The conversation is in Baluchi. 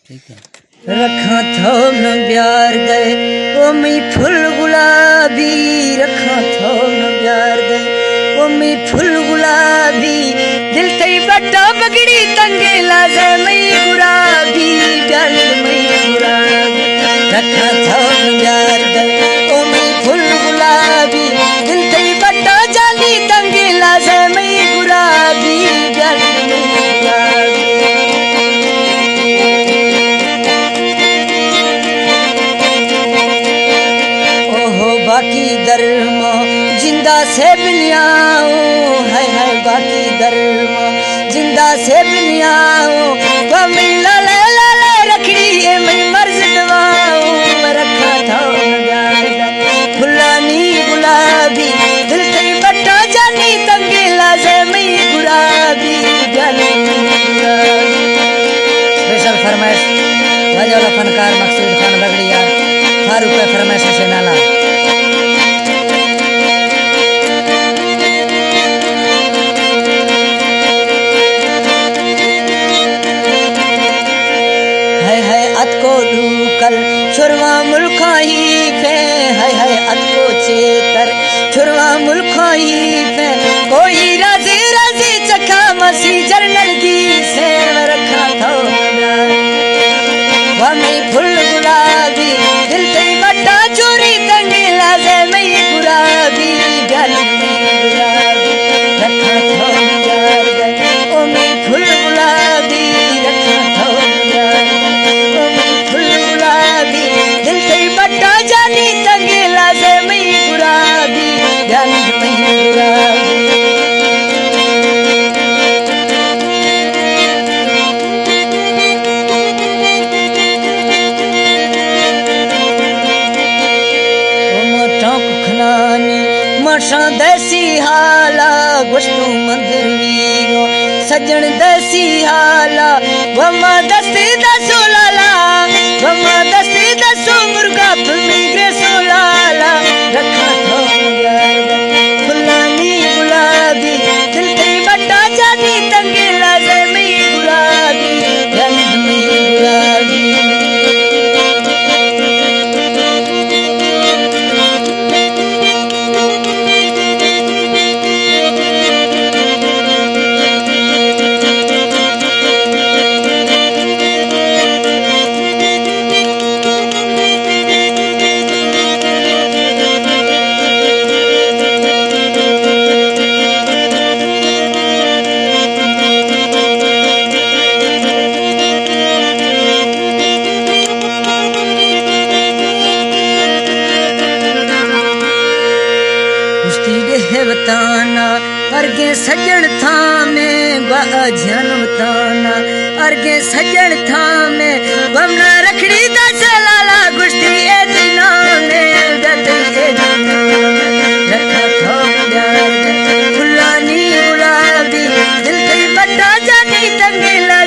ٹھیک ہے۔ رکھاں تھو نہ بیار دے، او مئی پھل گلابی، رکھاں تھو نہ بیار دے، او مئی پھل گلابی، دل تئی بٹا بگڑی تنگے لازے مئی گرابی، گل مئی گرابی، رکھاں تھو نہ بیار دے، او مئی پھل گلابی، دل تئی بٹا جانی تنگے لازے مئی گرابی، گل مئی گرابی۔ اوہو باقی درماں زندہ سے بلیاؤں، ہائے ہائے باقی درماں زندہ سے بلیاؤں، وہ مئی لالے لالے رکھڑی اے مئی مرض دواؤں، رکھاں تھو نہ بیار دے پھلانی گلابی، دل تئی بٹا جانی تنگے لازے مئی گرابی، جانی مئی گرابی۔ اسپیشل فرمائش واجہ والا فنکار مقصود خان بگڑی یار، فاروق ءِ فرمائش سے نالا۔ ہائے ہائے اتکو ڈوکل شرواں ملکاں ہی پہ، ہائے ہائے اتکو چیتر شرواں ملکاں ہی پہ، کوئی رازے رازے چکا مسی جرنل دی سے، رکھاں تھو نہ بیار دے، وہ مئی پھل گلابی، دل تئی بٹا چوری تنگے لازے مئی گرابی، گل مئی گرابی، رکھاں تھو نہ بیار دے، او مئی پھل گلابی، رکھاں تھو نہ بیار دے، او مئی پھل گلابی، دل تئی بٹا جانی تنگے لازے مئی گرابی، جانی مئی گرابی۔ او ماں ٹانک کھنانی ماشاں دیسی حالا، گوشتوں مندر ویرو سجن دیسی حالا، وما دستی دسو لالا، وما دستی دسو مرگا پھمی گریسو لالا، رکھاں تھو نہ بیار دے پھلانی گلابی، دل تئی بٹا جانی تنگے لازے مئی گرابی، جانی مئی گرابی۔ گشتی ڈیہہ وتانا، ارگیں سجن تھامے گوا جن وتانا، ارگیں سجن تھامے گوا منا رکھڑی دس لالا، گشتی اے دی نامے، گشتی اے دی نامے، رکھاں تھو نہ بیار دے پھلانی گلابی، دل تئی بٹا جانی تنگے لا